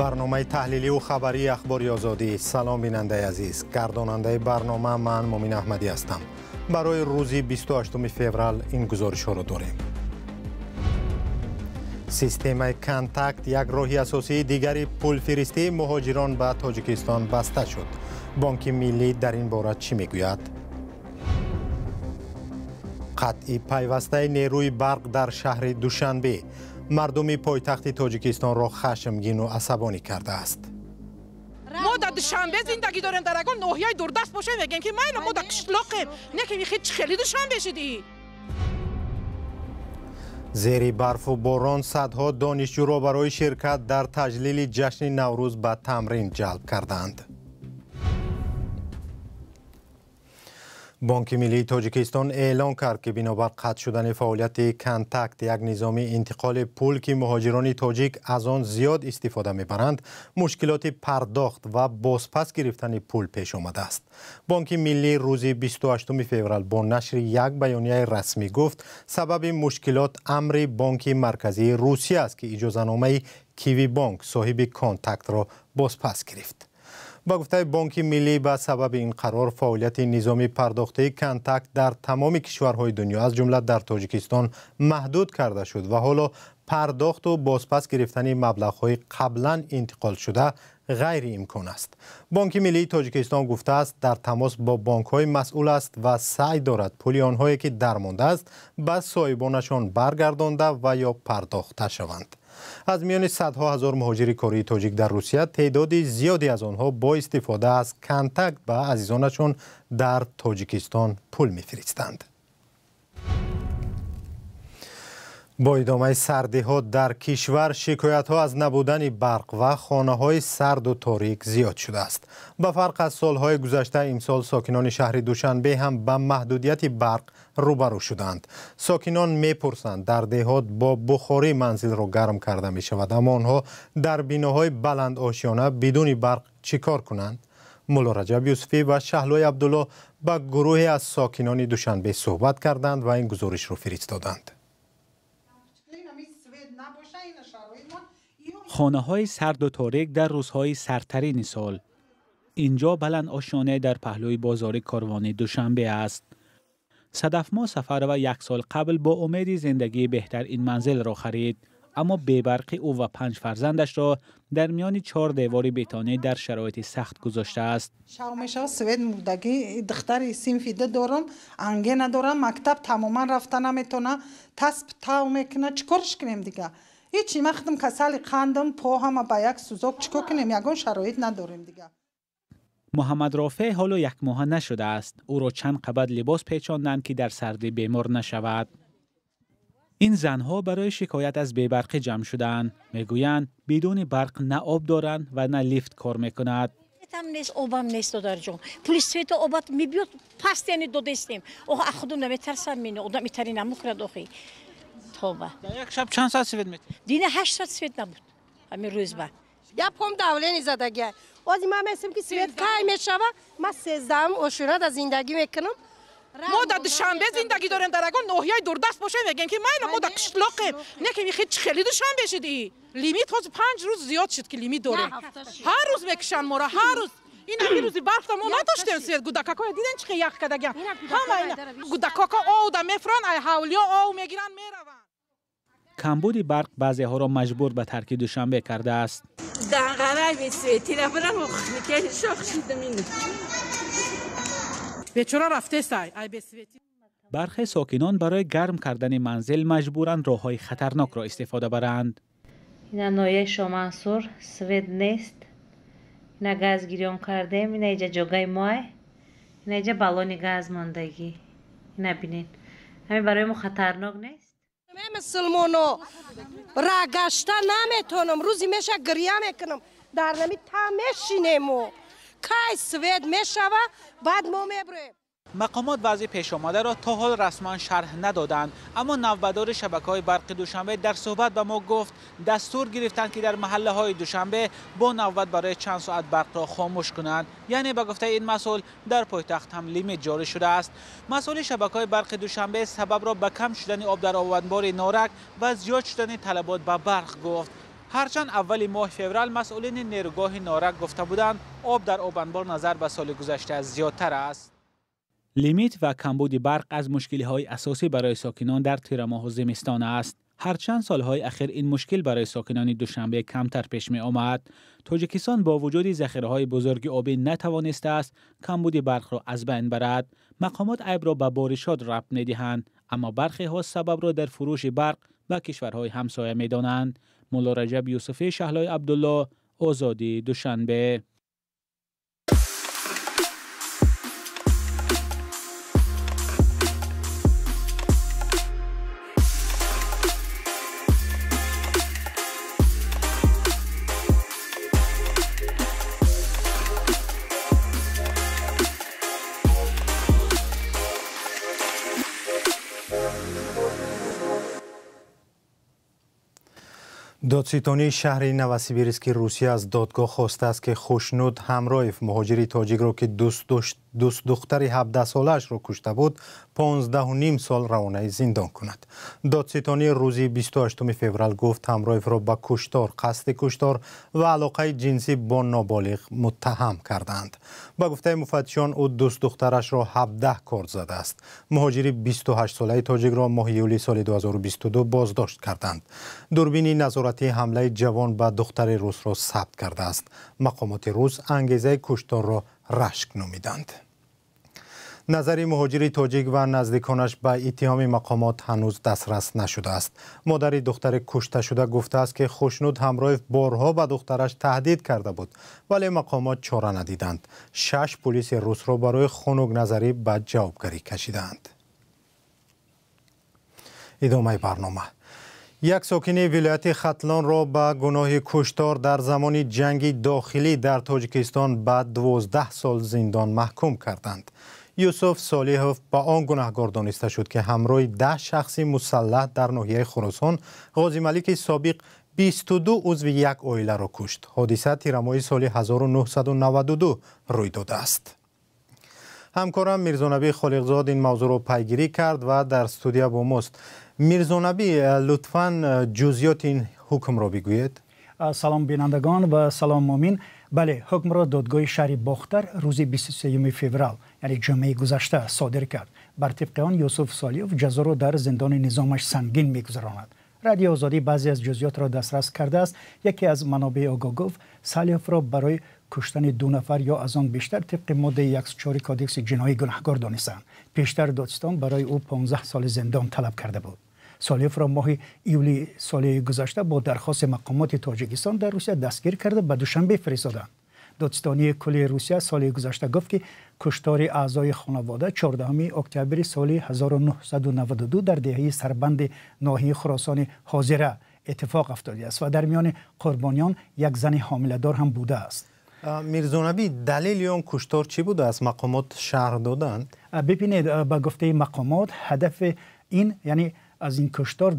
Барномаи таҳлиливу хабарии Ахбори Озодӣ. Салом, бинандаи азиз. Гардонандаи барнома ман Мумин Аҳмадӣ ҳастам. Барои рӯзи 28 феврал ин гузоришҳоро дорем. Системаи Контакт, як роҳи асосии дигари пулфиристии муҳоҷирон ба Тоҷикистон, баста шуд. Бонки Миллӣ дар ин бора чӣ мегӯяд? Қатъи пайвастаи нерӯи барқ дар шаҳри Душанбе мардуми пойтахти Тоҷикистонро хашмгину асабонӣ кардааст. Мо дар Душанбе зиндагӣ дорем, дар ягон ноҳияи дурдаст бошем, мегӯем, ки майла, мо дар қишлоқем, не ки хи хеле Душанбе шудӣ. Зери барфу борон садҳо донишҷӯро барои ширкат дар таҷлили ҷашни Наврӯз ба тамрин ҷалб карданд. Бонки Миллии Тоҷикистон эълон кард, ки бинобар қатъ шудани фаъолияти Контакт, як низоми интиқоли пул, ки муҳоҷирони тоҷик аз он зиёд истифода мебаранд, мушкилоти пардохт ва бозпас гирифтани пул пеш омадааст. Бонки Миллӣ рӯзи 28 феврал бо нашри як баёнияи расмӣ гуфт, сабаби мушкилот амри Бонки Марказии Русия аст, ки иҷозаномаи Кивибонк, соҳиби Контактро, бозпас гирифт. Ба гуфтаи Бонки Миллӣ, ба сабаби ин қарор фаъолияти низоми пардохтии Контакт дар тамоми кишварҳои дунё, аз ҷумла дар Тоҷикистон, маҳдуд карда шуд ва ҳоло пардохту бозпас гирифтани маблағҳои қаблан интиқолшуда ғайриимкон аст. Бонки Миллии Тоҷикистон гуфтааст, дар тамос бо бонкҳои масъул аст ва саъй дорад пули онҳое, ки дармондааст, ба соҳибонашон баргардонда ва ё пардохта шаванд. Аз миёни садҳо ҳазор муҳоҷири кории тоҷик дар Русия, теъдоди зиёде аз онҳо бо истифода аз Контакт ба азизонашон дар Тоҷикистон пул мефиристанд. Бо идомаи сардиҳо дар кишвар, шикоятҳо аз набудани барқ ва хонаҳои сарду торик зиёд шудааст. Ба фарқ аз солҳои гузашта, имсол сокинони шаҳри Душанбе ҳам ба маҳдудияти барқ рӯбарӯ шуданд. Сокинон мепурсанд, дар деҳот бо бухорӣ манзилро гарм карда мешавад, аммо онҳо дар биноҳои баландошёна бидуни барқ чӣ кор кунанд? Мулло Раҷаб Юсуфӣ ва Шаҳлои Абдулло ба гурӯҳе аз сокинони Душанбе суҳбат карданд ва ин гузоришро фиристоданд. Хонаҳои сарду торик дар рӯзҳои сардтарини сол. Инҷо баланд ошёна дар паҳлӯи бозори Корвони Душанбе аст. Садафмо Сафарова як сол қабл бо умеди зиндагии беҳтар ин манзилро харид, аммо бебарқӣ ӯ ва панҷ фарзандашро дар миёни чор девори бетонӣ дар шароити сахт гузоштааст. Шав мешава, свет мурдагӣ, духтари синфи ду дорам, ангена дорам, мактаб тамоман рафта наметона, тасб тав мекуна, чӣ корш кунем дига? Ҳичи, ман худам касали қандам, по ҳама ба як сӯзок, чӣ кор кунем? Ягон шароит надорем дига. Муҳаммад Рофеъ ҳоло якмоҳа нашудааст. Ӯро чанд қабат либос печонданд, ки дар сардӣ бемор нашавад. Ин занҳо барои шикоят аз бебарқӣ ҷамъ шудаанд. Мегӯянд, бидуни барқ на об доранд ва на лифт кор мекунад. Светам нест, обам нест, додарҷон. Пули свету обат мебиёд, паст яъне додестем. Ох, худум наметарсам, мино одам итари намукунад охи. Тоба. Дар як шаб чанд соат свет метиҳед? Дина 8 соат свет набуд. Ҳамин рӯз ба. Я пом давление задагия. Ози ман месим, ки свет кай мешава, ман 13-ум ошӯра дар зиндагӣ мекунам. Мо дар Душанбе зиндагӣ дорем, дар ягон ноҳияи дурдаст бошем, мегӯем, ки майла, мо дар қишлоқем, не ки хи хеле Душанбе шудӣ. Лимит ҳозир 5 рӯз зиёд шуд, ки лимит дорем. Ҳар рӯз мекушанд моро, ҳар рӯз. Ин ҳамин рӯзи барқта мо надоштем свет, гудакакоя диден, чӣ ях кардагиам. Ҳама ина гудакако овда мефуранд, ай ҳавлиё ов мегиранд, мераванд. Камбуди барқ баъзеҳоро маҷбур ба тарки Душанбе кардааст. Данғарай бесвети рафтам, шох шидам ин. Бечора рафтестай ай бесвети. Бархе сокинон барои гарм кардани манзил маҷбуранд роҳҳои хатарнокро истифода баранд. Ина ноҳияи Шомансур, свет нест. Ина газ гирён кардем, ина иҷа ҷогаи моай, ина иҷа баллони газ мондагӣ. Ина бинед, ҳамин барои мо хатарнок нест? Мусулмоно ра гашта наметонам, рӯзи меша гиря мекунам, дар нами та мешинему кай свет мешава, баъд мо мебурем. Мақомот вазъи пешомадаро то ҳол расман шарҳ надоданд, аммо навбатдори шабакаҳои барқи Душанбе дар суҳбат ба мо гуфт, дастур гирифтанд, ки дар маҳаллаҳои Душанбе бо навбат барои чанд соат барқро хомӯш кунанд. Яъне, ба гуфтаи ин масъул, дар пойтахт ҳам лимит ҷорӣ шудааст. Масъули шабакаҳои барқи Душанбе сабабро ба кам шудани об дар обанбори Норак ва зиёд шудани талабот ба барқ гуфт. Ҳарчанд аввали моҳи феврал масъулини нерӯгоҳи Норак гуфта буданд, об дар обанбор назар ба соли гузашта зиёдтар аст. Лимит ва камбуди барқ аз мушкилиҳои асосӣ барои сокинон дар тирамоҳу зимистон аст. Ҳарчанд солҳои ахир ин мушкил барои сокинони Душанбе камтар пеш меомад. Тоҷикистон бо вуҷуди захираҳои бузурги обӣ натавонистааст камбуди барқро аз байн барад. Мақомот айбро ба боришот рабт медиҳанд, аммо бархеҳо сабабро дар фурӯши барқ ба кишварҳои ҳамсоя медонанд. Мулло Раҷаб Юсуфӣ, Шаҳлои Абдулло, Озодӣ, Душанбе. Додситонии шаҳри Новосибирски Русия аз додгоҳ хостааст, ки Хушнуд Ҳамроев, муҳоҷири тоҷикро, ки дӯстдухтари 17-солаашро кушта буд, 15,5 сол равонаи зиндон кунад. Додситонӣ рӯзи 28 феврал гуфт, Ҳамроевро ба куштор, қасди куштор ва алоқаи ҷинсӣ бо ноболиғ муттаҳам кардаанд. Ба гуфтаи муфаттишон, ӯ дӯстдухтарашро 17 корд задааст. Муҳоҷири 28-солаи тоҷикро моҳи июли соли 2022 боздошт карданд. Дурбини назоратии ҳамлаи ҷавон ба духтари русро сабт кардааст. Мақомоти рус ангезаи кушторро рашк номиданд. Назари муҳоҷири тоҷик ва наздиконаш ба иттиҳоми мақомот ҳанӯз дастрас нашудааст. Модари духтари кушташуда гуфтааст, ки Хушнуд Ҳамроев борҳо ба духтараш таҳдид карда буд, вале мақомот чора надиданд. 6 пулиси русро барои хунукназарӣ ба ҷавобгарӣ кашидаанд. Идомаи барнома. Як сокини вилояти Хатлонро ба гуноҳи куштор дар замони ҷанги дохилӣ дар Тоҷикистон ба 12 сол зиндон маҳкум карданд. Юсуф Солиҳов ба он гунаҳгор дониста шуд, ки ҳамроҳи 10 шахси мусаллаҳ дар ноҳияи Хуросон Ғозималики собиқ 22 узви як оиларо кушт. Ҳодиса тирамоҳи соли 1992 рӯй додааст. Ҳамкорам Мирзонабӣ Холиқзод ин мавзӯъро пайгирӣ кард ва дар студия бо мост. Мирзонабӣ, лутфан ҷузъиёти ин ҳукмро бигӯед. Салом бинандагон ва салом Мумин. Бале, ҳукмро додгоҳи шаҳри Бохтар рӯзи 23 феврал, яъне ҷумъаи гузашта, содир кард. Бар тибқи он Юсуф Солиҳов ҷазоро дар зиндони низомаш сангин мегузаронад. Радиои Озодӣ баъзе аз ҷузъиётро дастрас кардааст. Яке аз манобеи огоҳ гуфт, Солиҳовро барои куштани 2 нафар ё аз он бештар тибқи моддаи 104 кодекси ҷиноӣ гунаҳгор донистанд. Пештар додситон барои ӯ 15 соли зиндон талаб карда буд. Солиҳовро моҳи июли соли гузашта бо дархости мақомоти Тоҷикистон дар Русия дастгир карда ба Душанбе фиристоданд. Додситонии кулли Русия соли гузашта гуфт, ки куштори аъзои хонавода 14 октябри соли 1992 дар деҳаи Сарбанди ноҳияи Хуросони ҳозира иттифоқ афтодааст ва дар миёни қурбониён як зани ҳомиладор ҳам будааст. Мирзонабӣ, далели он куштор чӣ будааст? Мақомот шарҳ доданд? Бибинед, ба гуфтаи мақомот ҳадафи ин, яъне аз ин куштор,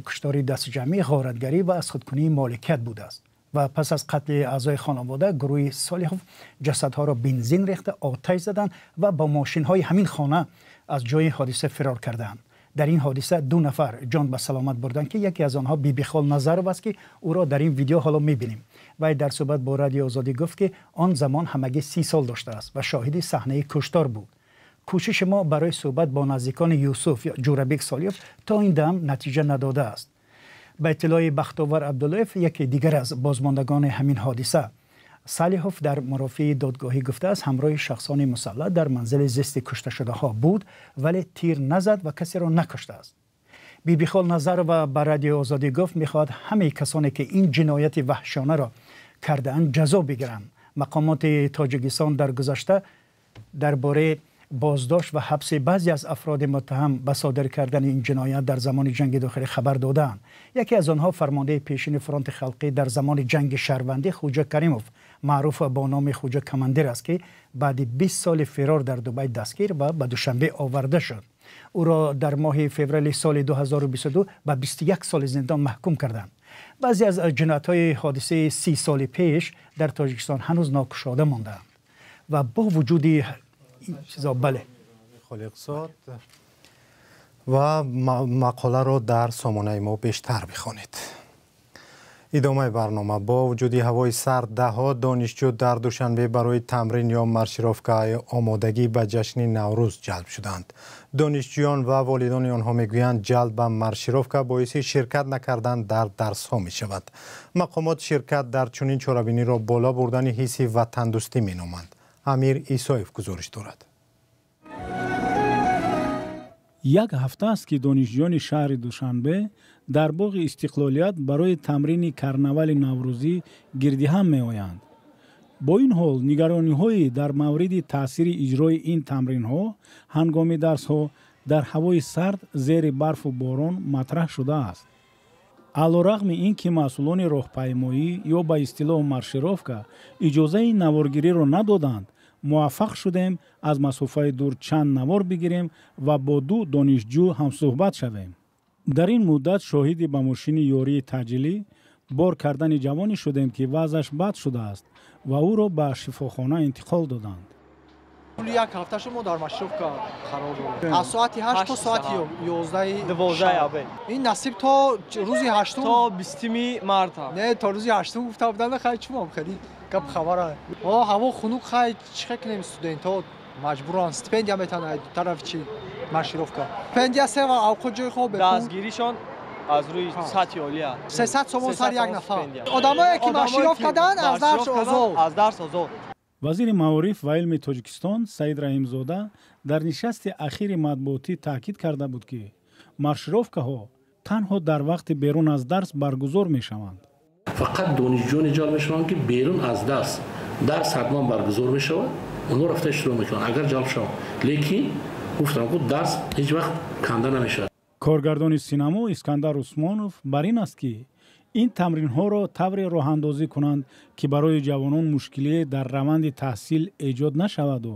куштори дастҷамъӣ, ғоратгарӣ ва аз худкунии моликият будааст. Ва пас аз қатли аъзои хонавода гурӯҳи Солиҳов ҷасадҳоро бензин рехта оташ заданд ва бо мошинҳои ҳамин хона аз ҷои ҳодиса фирор карданд. Дар ин ҳодиса 2 нафар ҷон ба саломат бурданд, ки яке аз онҳо Бибихол Назаров аст, ки ӯро дар ин видео ҳоло мебинем. Вай дар суҳбат бо Радиои Озодӣ гуфт, ки он замон ҳамагӣ 30 сол доштааст ва шоҳиди саҳнаи куштор буд. Кӯшиши мо барои суҳбат бо наздикони Юсуф ё Ҷурабек Солиҳов то ин дам натиҷа надодааст. Ба иттилои Бахтовар Абдуллоев, яке дигар аз бозмондагони ҳамин ҳодиса, Солиҳов дар мурофиаи додгоҳӣ гуфтааст, ҳамроҳи шахсони мусаллаҳ дар манзили зисти кушташудаҳо буд, вале тир назад ва касеро накуштааст. Бибихол Назарова ба Радиои Озодӣ гуфт, мехоҳад ҳамаи касоне ки ин ҷинояти ваҳшонаро кардаанд ҷазо бигиранд. Мақомоти Тоҷикистон дар гузашта дар бораи боздошт ва ҳабси баъзе аз афроди муттаҳам ба содир кардани ин ҷиноят дар замони ҷанги дохилӣ хабар додаанд. Яке аз онҳо фармондаи пешини фронти халқӣ дар замони ҷанги шаҳрвандӣ Хуҷа Каримов, маъруф бо номи Хуҷа Командир аст, ки баъди 20 соли фирор дар Дубай дастгир ва ба Душанбе оварда шуд. Ӯро дар моҳи феврали соли 2022 ба 21 соли зиндон маҳкум карданд. Баъзе аз ҷиноятҳои ҳодисаи 30 соли пеш дар Тоҷикистон ҳанӯз нокушода мондаанд ва бо вуҷуди чизо бале Холиқзод ва мақоларо дар сомонаи мо бештар бихонед. Идомаи барнома. Бо вуҷуди ҳавои сард даҳҳо донишҷӯ дар Душанбе барои тамрин ё маршировкаи омодагӣ ба ҷашни Наврӯз ҷалб шуданд. Донишҷӯён ва волидони онҳо мегӯянд, ҷалб ба маршировка боиси ширкат накардан дар дарсҳо мешавад. Мақомот ширкат дар чунин чорабиниро боло бурдани ҳисси ватандӯстӣ меноманд. Амир Исоев гузориш дорад. Як ҳафта аст, ки донишҷӯёни шаҳри Душанбе дар боғи Истиқлолият барои тамрини карнавали наврӯзӣ гирдиҳам меоянд. Бо ин ҳол нигарониҳое дар мавриди таъсири иҷрои ин тамринҳо ҳангоми дарсҳо дар ҳавои сард зери барфу борон матраҳ шудааст. Алорағми ин ки масъулони роҳпаймоӣ ё ба истилоҳ маршировка иҷозаи наворгириро надоданд, муваффақ шудем аз масофаи дур чанд навор бигирем ва бо ду донишҷӯ ҳамсӯҳбат шавем. Дар ин муддат шоҳиди ба мошини ёрии таъҷилӣ бор кардани ҷавоне шудем, ки вазъаш бад шудааст ва ӯро ба шифохона интиқол доданд. Як ҳафта шумо дар маршировка қарор дорем. Аз соати 8 то соати 11 ин насиб то рӯзи 8 то 20 марта. Не, то рӯзи 8 гуфта буданд, хай чумом хеле гап хабара. Ҳаво хунук, хай чӣ кунем, студентҳо маҷбуранд, стипендия метанад тараф чи маршировка. Стипендия се ва авқот ҷои хоб дастгиришон аз рӯи сатҳи олия. 300 сомон сар як нафар. Одамое ки маршировка дан аз дарс озод. Аз дарс озод. Вазири маориф ва илми Тоҷикистон Саид Раҳимзода дар нишасти ахири матбуотӣ таъкид карда буд, ки маршировкаҳо танҳо дар вақти берун аз дарс баргузор мешаванд. Фақат донишҷӯёне ҷалб мешаванд, ки берун аз дарс ҳатман баргузор мешавад, онҳо рафта иштирок мекунанд, агар ҷалб шаванд. Лекин гуфтам, ки дарс ҳеҷ вақт канда намешавад. Коргардони синамо Искандар Усмонов бар ин аст, ки ин тамринҳоро тавре роҳандозӣ кунанд, ки барои ҷавонон мушкилие дар раванди таҳсил эҷод нашаваду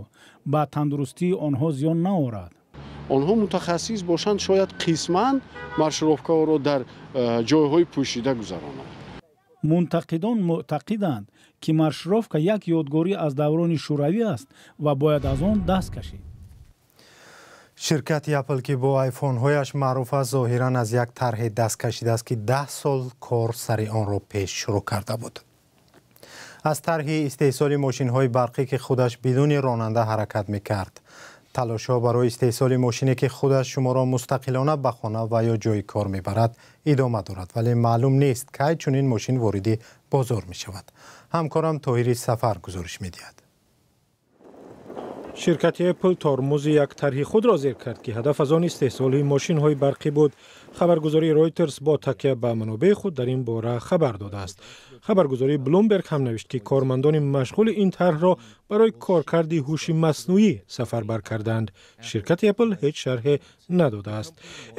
ба тандурустии онҳо зиён наорад. Онҳо мутахассис бошанд, шояд қисман маршировкаҳоро дар ҷойҳои пӯшида гузаронанд. Мунтақидон мӯътақиданд, ки маршировка як ёдгорӣ аз даврони шӯравӣ аст ва бояд аз он даст кашид. Ширкати Apple, ки бо айфонҳояш маъруф аст, зоҳиран аз як тарҳе даст кашидааст, ки 10 сол кор сари онро пеш шурӯъ карда буд. Аз тарҳи истеҳсоли мошинҳои барқӣ, ки худаш бидуни ронанда ҳаракат мекард. Талошҳо барои истеҳсоли мошине, ки худаш шуморо мустақилона ба хона ва ё ҷои кор мебарад, идома дорад, вале маълум нест, кай чунин мошин вориди бозор мешавад. Ҳамкорам Тоҳири Сафар гузориш медиҳад. Ширкати Apple тормози як тарҳи худро зер кард, ки ҳадаф аз он истеҳсоли мошинҳои барқӣ буд. Хабаргузории Reuters бо такя ба манобеи худ дар ин бора хабар додааст. Хабаргузории Bloomberg ҳам навишт, ки кормандони машғули ин тарҳро барои коркарди ҳуши маснуӣ сафарбар карданд. Ширкати Apple ҳеҷ шарҳе надодааст.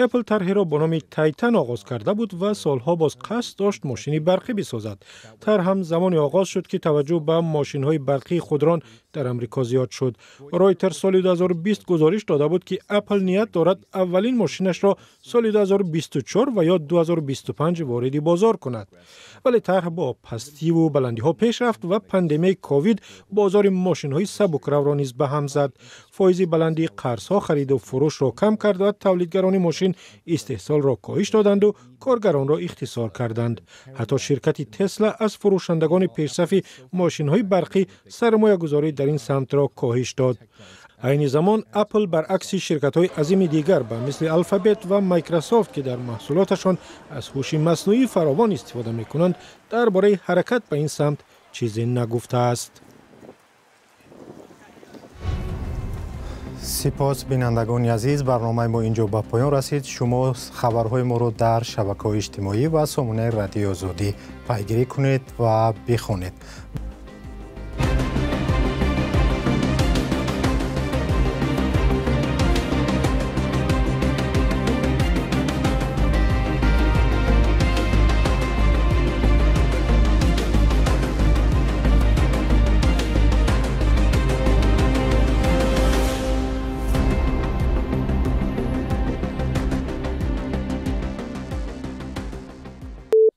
Apple тарҳеро бо номи Titan оғоз карда буд ва солҳо боз қасд дошт мошини барқӣ бисозад. Тарҳ ҳам замоне оғоз шуд, ки таваҷҷӯҳ ба мошинҳои барқии худрон дар Амрико зиёд шуд. Reuters соли 2020 гузориш дода буд, ки Apple ният дорад аввалин мошинашро соли 2024 ва ё 2025 вориди бозор кунад. Вале тарҳ бо пастиву баландиҳо пеш рафт ва пандемияи ковид бозори мошинҳои сабукравро низ ба ҳам зад. Фоизи баландии қарзҳо хариду фурӯшро кам кард ва тавлидгарони мошин истеҳсолро коҳиш доданду коргаронро ихтисор карданд. Ҳатто ширкати Тесла аз фурӯшандагони пешсафи мошинҳои барқӣ сармоягузорӣ дар ин самтро коҳиш дод. Айни замон Apple баръакси ширкатҳои азими дигар ба мисли Alphabet ва Microsoft, ки дар маҳсулоташон аз ҳуши маснуӣ фаровон истифода мекунанд, дар бораи ҳаракат ба ин самт чизе нагуфтааст. Сипос, бинандагони азиз, барномаи мо инҷо ба поён расид. Шумо хабарҳои моро дар шабакаҳои иҷтимоӣ ва сомонаи Радиои Озодӣ пайгирӣ кунед ва бихонед.